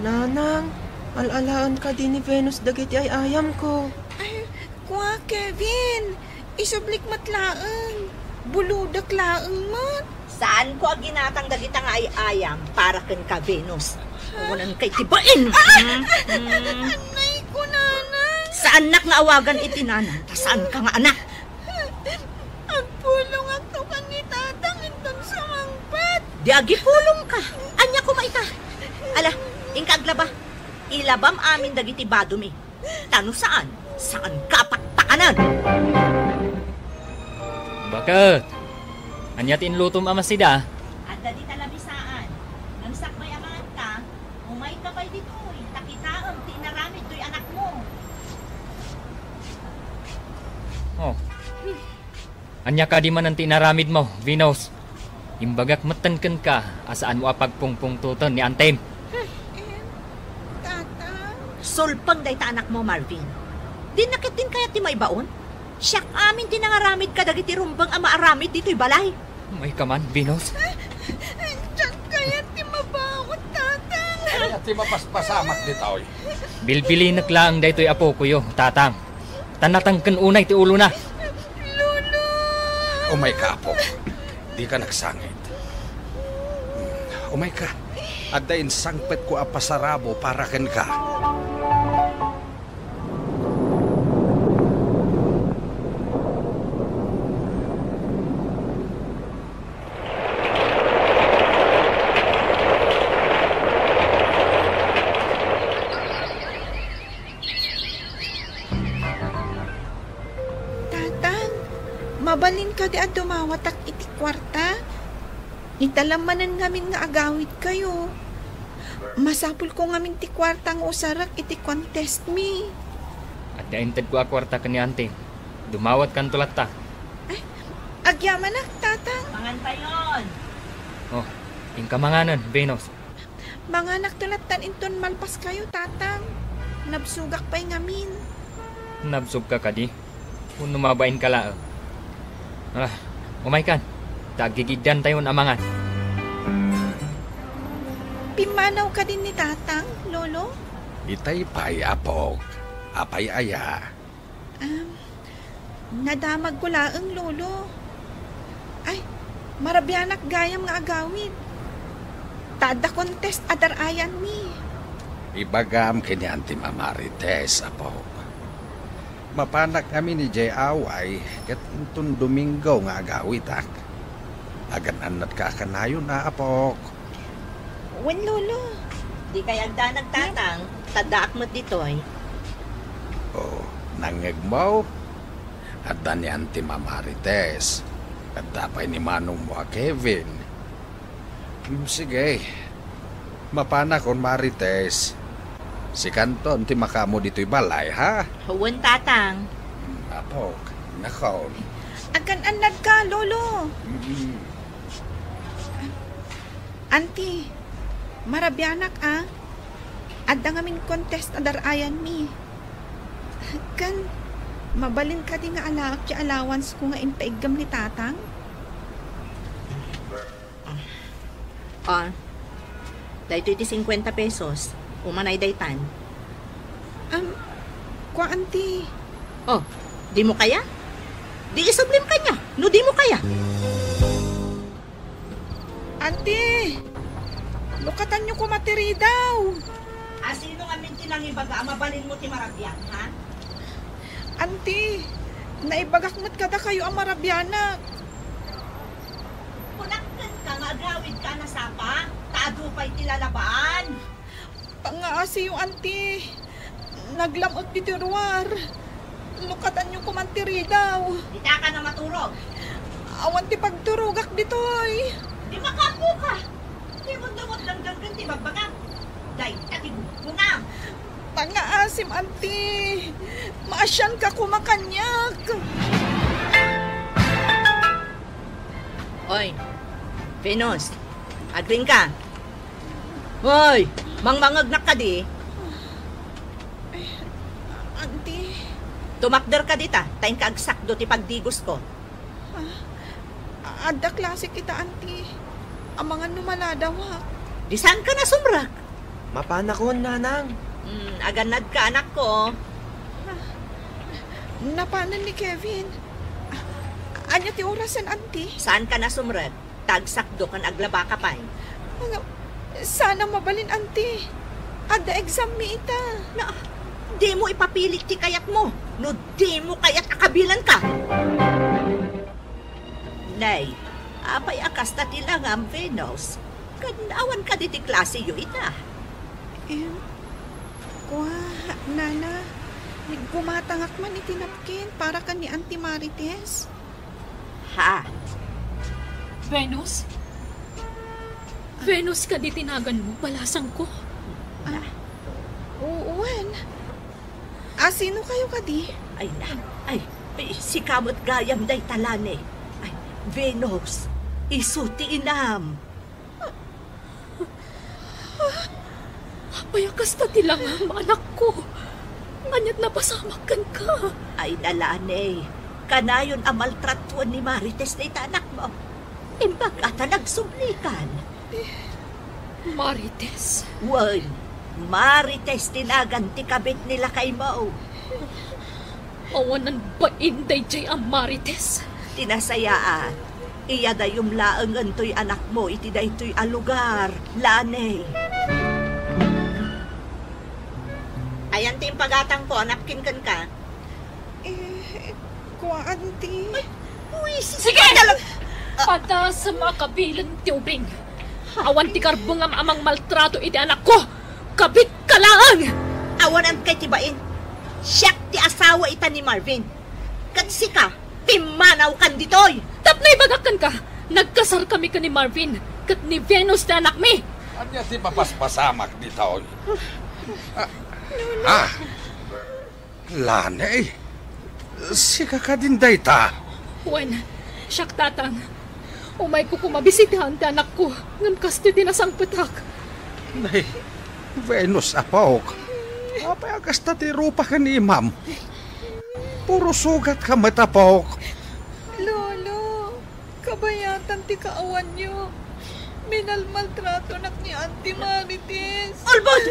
Nanang, al-alaen kadi ni Venus dagiti ay-ayamko. Ay, kua, Kevin, isublik met laeng. Bulodek laeng met. Saanko a ginatang dagita nga ay-ayam para kenka, Venus. Kunan kay ti bain. Ah! Mm, mm. Anay ko, Nanang. Saannak nga awagan iti nanang, ta saanka nga anak. Agpulongakto ken ni Tatang inton sumangpet. Di agipulongka. Ania koma ita? Ala, inka aglaba. Ilabam amin dagiti badomi. Ta no saan, saanka a pakpakanen. Baket, ania ti inlutom a masida? Adda dita lamisaan. Ngem sakbay a manganka, umayka pay ditoy, ta kitaem ti inaramid toy anakmo. Oh. Ania kadi manen ti inaramidmo, Venus? Imbagak metten kenka a saanmo a pagpungpungtoten ni antim. Em, Tatang. Sulpeng dayta anakmo, Marvin. Dinna ketdin kayat ti maibaon? Siak amin ti nangaramid kadagiti rumbeng a maaramid ditoy balay. Umayka man, Venus. Diak kayat ti mabaon, Tatang. Ania ti mapaspasamak ditoy? Bilbilinek laeng daytoy a pukoyo, Tatang. Ta natangken unay ti ulona. Lolo! Umayka, apo. Dika nagsangit. Umayka. Adda insangpetko a pasarabo para kenka. Tatang, mabalin kadi a dumawatak iti kuarta? Ita la manen ngamin nga agawidkayo. Masapulko ngamin ti kuarta nga usarek iti contest mi. Adda intedko a kuarta ken ni Auntie. Dumawatkanto latta. Ay, agyamanak, Tatang. Mangantayon. Oh, inka manganen, Venus. Manganakto lattan inton malpaskayo, Tatang. Nabsogak pay ngamin. Nabsogka kadi? Wenno mabainka laeng? Ah, umaykan, ta aggigiddantayon a mangan. Pimmanaw kadi ni Tatang, Lolo? Itay pay, apok. Apay aya? Am, nadamagko laeng, Lolo. Ay, marabianak gayam nga agawid. Ta adda contest a dar-ayanmi. Ibagam ken ni Auntie Marites, apok. Mapanak ngamin idiay away, ket inton Domingo nga agawitak. Agan-annadka a kanayon, apok. Wen, Lolo. Dikay agdanag, Tatang, ta addaak met ditoy. O, nangngegmo? Adda ni Auntie Marites. Adda pay ni manongmo a Kevin. Hmm, sige. Mapanakon, Marites. Sikanton ti makaammo ditoy balay, ha? Wen, Tatang. Hmm, apok, nakon. Agan-annadka, Lolo. Mm. Auntie, marabianak, a. Adda ngamin contest a dar-ayanmi. Ken, mabalin kadi nga alaak ti allowance ko nga impaiggem ni Tatang? Ah. Ah. Daytoy ti singkuenta pesos. Umanay daytan. Am, kua, Auntie. Oh, dimo kaya? Di isublim kaniak, no dimo kaya. Auntie! Lukatanyo koma ti ridaw! A, sino ngamin ti nangibaga a mabalinmo ti marabian, ha? Auntie, naibagak met kadakayo a marabianak. Kunak kenka nga agawidka a nasapa, ta adu pay ti lalabaan. Pangngaasiyo, Auntie. Naglam-ek ditoy ruar. Lukatanyo koman ti ridaw. Ditaka nga maturog. Awan ti pagturogak ditoy. Di makaammoka. Dimon-dumot dangdanggen ti bagbagam. Dayta ti guggunam. Pangngaasim, Auntie. Maasianka koma kaniak. Oy, Venus, agriingka. Hoy, mangmangngegnak kadi? Ay, Auntie. Tumakderka dita, ta inka agsakdo ti pagdigosko. Ah, adda klase kita, Auntie. Amangan no maladawak. Di saanka nasumrek? Mapanakon, Nanang. Hmm, agannadka, anakko. Ah, napanen ni Kevin. Ah, ania ti orasen, Auntie? Saanka nasumrek? Ta agsakdo ken aglabaka pay. Nga, saan a mabalin, Auntie. Adda exam mi ita. Na, dimo ipapilit ti kayatmo. No dimo kayat a kabilanka. Nay, apay a kasta ti langam, Venus? Ken awan kadi ti klaseyo ita? Em, kua, Nana, gumatangak man iti napkin para ken ni Auntie Marites. Ha? Venus? Venus kadi ti naganmo, balasangko? Ah, u-, wen. A, sino kayo kadi? Ay, na, ay, ay, sika met gayam dayta, Lani. Ay, Venus, isu ti inam. Apay a kasta ti langam, anakko? Ania't napasamak kenka? Ay, Lani, kanayon a maltratoen ni Marites dayta anakmo. Imbag a ta nagsublikan. Marites? Wen, Marites ti nagan ti kabit ni lakaymo. Awanan bain daydiay a Marites. Ti nasayaat, iyadayom laengen toy anakmo iti daytoy a lugar, Lani. Ayan ti impagatangko a napkin kenka. Eh, kua, Auntie. Ay, uy, si-, sige! Talaga. Adda sa makabilen ti ubing. Awan ti karbengam a mangmaltrato iti anakko. Kabit ka laeng! Awan antkay ti bain. Siak ti asawa ita ni Marvin. Ket sika, pimmanawkan ditoy. Tapno ibagak kenka, nagkasarkami ken ni Marvin, ket ni Venus ti anakmi. Ania ti mapaspasamak ditoy? Ah, ah. Lani, sika kadin dayta? Wen, siak, Tatang. Umayko koma bisitaen ti anakko, ngem kastoy ti nasangpetak. Nay, Venus, apok. Apay a kasta ti rupa ken imam? Puro sugatka met, apok. Lolo. Kabayatan ti kaawanyo. Minalmaltratonak ni Auntie Marites. Ulbod!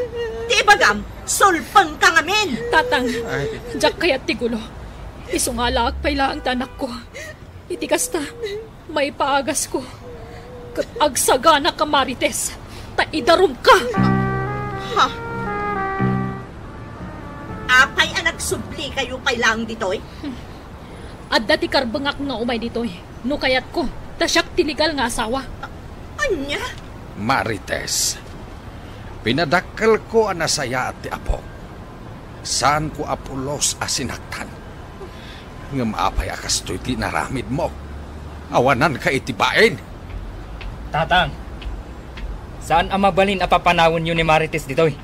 Ti ibagam, sulpengka ngamin! Tatang, ay, diak kayat ti gulo. Isu nga alaak pay laeng ti anakko. Iti kasta, maipaagasko. Ket agsaganak a Marites, ta idarumka! Ha? Apay a nag- Sublikayo pay laeng ditoy. Adda ti karbengak nga umay ditoy. No kayatko, ta siak ti legal nga asawa. Ania? Marites, pinadakkelko a nasayaat ti apok. Saanko a pulos a sinaktan. Ngem apay a kastoy ti inaramidmo? Awananka iti bain. Tatang, saan a mabalin a papanawenyo ni Marites ditoy?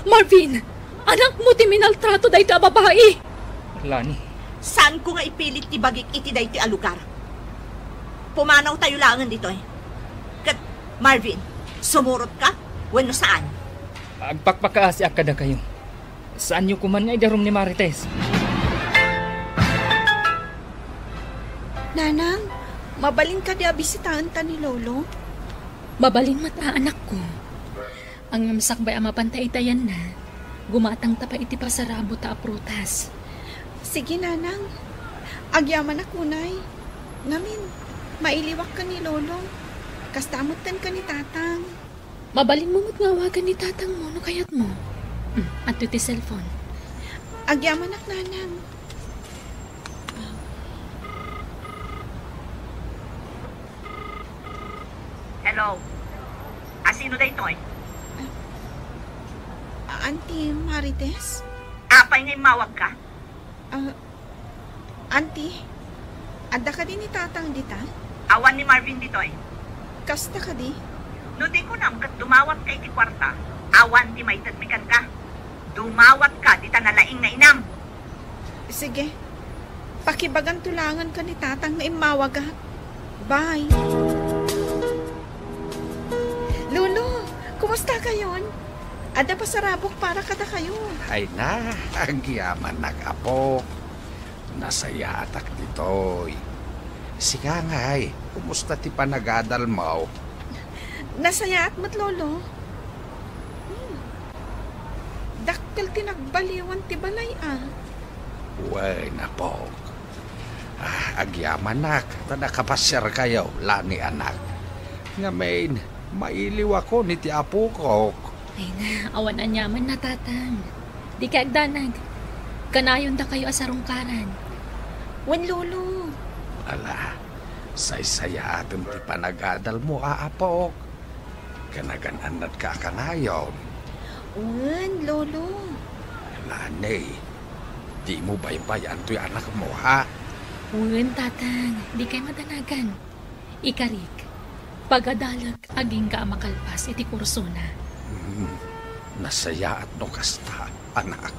Marvin, anakmo ti minaltrato daytoy a babai. Lani. Saanko nga ipilit ti bagik iti daytoy a lugar. Pumanawtayo laengen ditoy. Ket, Marvin, sumurotka wenno saan? Agpakpakaasiak kadakayo. Saanyo koman nga idarum ni Marites. Nanang, mabalin kadi a bisitaenta ni Lolo? Mabalin met a, anakko. Ngem sakbay a mapan ta itayanna, gumatangta pay iti pasarabota a prutas. Sige, Nanang. Agyamanak unay. Ngamin, mailiwak ken ni Lolo. Kasta metten ken ni Tatang. Mabalinmo met nga awagan ni tatangmo no kayatmo. Hmm, adtoy ti cellphone. Agyamanak, Nanang. Hello? Asino daytoy? Auntie Marites? Apay nga immawagka? Ah, Auntie, adda kadi ni Tatang dita? Awan ni Marvin ditoy. Kasta kadi? No di kunam ket dumawatka iti kuarta, awan ti maitedmi kenka. Dumawatka dita nalaing nga inam. Sige. Pakibaganto laengen ken ni Tatang nga immawagak. Bye. Lolo, kumusta kayon? Adda pasarabok para kadakayo. Ay na, agyamanak, apo. Nasayaatak ditoy. Sika ngay, kumusta ti panagadalmo? Nasayaat met, Lolo. Hmm. Dakkel ti nagbaliwan ti balay, a. Wen, apok. Ah, agyamanak, ta nakapasiarkayo, lani anak. Ngamin, mailiwakon iti apokok. Ay na, awan aniamanna, Tatang. Dikay agdanag. Kanayondakayo a sarungkaran. Wen, Lolo. Ala, saysayaatem ti panagadalmo, a apok. Kanagan-annadka a kanayon. Wen, Lolo. Lani, dimo baybay-an toy anakmo, ha? Wen, Tatang, dikay madanagan. Ikarik, pagadalek agingga a makalpas iti kursona. Hmm, nasayaat no kasta, anak.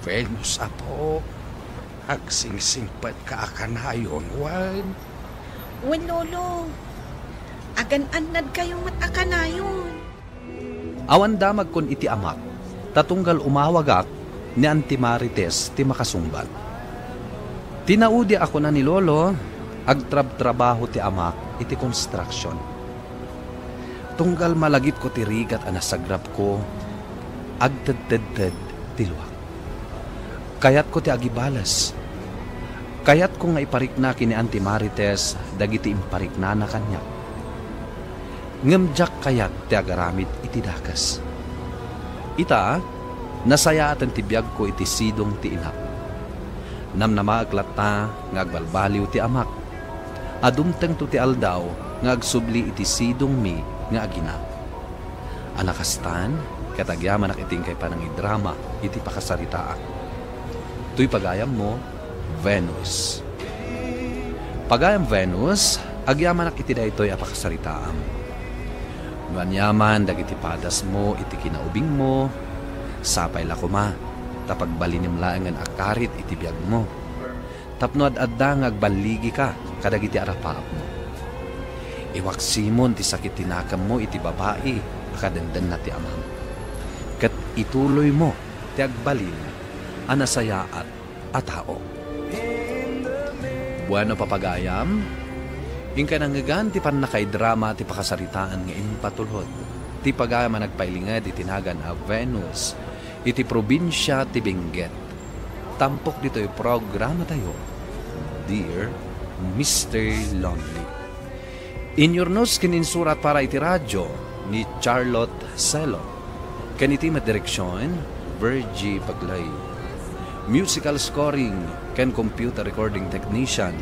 Venus, apo, agsingsingpetka a kanayon, wen? Wen, Lolo. Agan-annadkayo met a kanayon. Awan damagkon iti amak, ta tunggal umawagak, ni Auntie Marites ti makasungbat. Ti naudi a kuna ni Lolo, agtrabtrabaho ti amak iti construction. Tunggal malagipko ti rigat a nasagrapko, agtedtedted ti luak. Kayatko ti agibales. Kayatko nga iparikna ken ni Auntie Marites dagiti impariknana kaniak. Ngem diak kayat ti agaramid iti dakes. Ita, nasayaaten ti biagko iti sidong ti inak. Namnamaek latta nga agbalbaliw ti amak. A dumtengto ti aldaw nga agsubli iti sidongmi nga agina. A nakastan, ket agyamanak iti inkay panangidrama iti pakasaritaak. Toy pagayammo, Venus. Pagayam Venus, agyamanak iti daytoy a pakasaritaam. No aniaman dagiti padasmo iti kinaubingmo, sapay la koma ta pagbalinem laengen a karit iti biagmo. Tapno ad-adda nga agballigika kadagiti arapaapmo. Iwaksimon ti sakit ti nakemmo iti babai a kadendennat ti amam. Ket ituloymo ti agbalin a nasayaat a tao. Bueno, papagayam, inkay nangngegan ti pannakaidrama ti pakasaritaan nga impatulod ti pagayam a nagpailinged iti nagan a Venus iti probinsia ti Benguet. Tampok ditoy programatayo, Dear Mister Lonely. Inyurnos ken insurat para iti radio ni Charlotte Sello. Ken iti met direksion, Virgie Baglay. Musical scoring ken computer recording technician,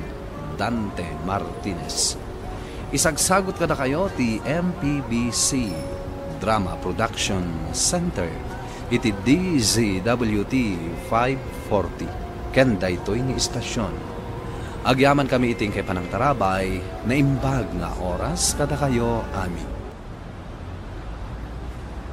Dante Martinez. Isagsagut kadakayo ti M P B C Drama Production Center iti D Z W T five forty ken daytoy nga istasyon. Agyamankami iti inkay panangtarabay, naimbag nga oras kadakayo amin.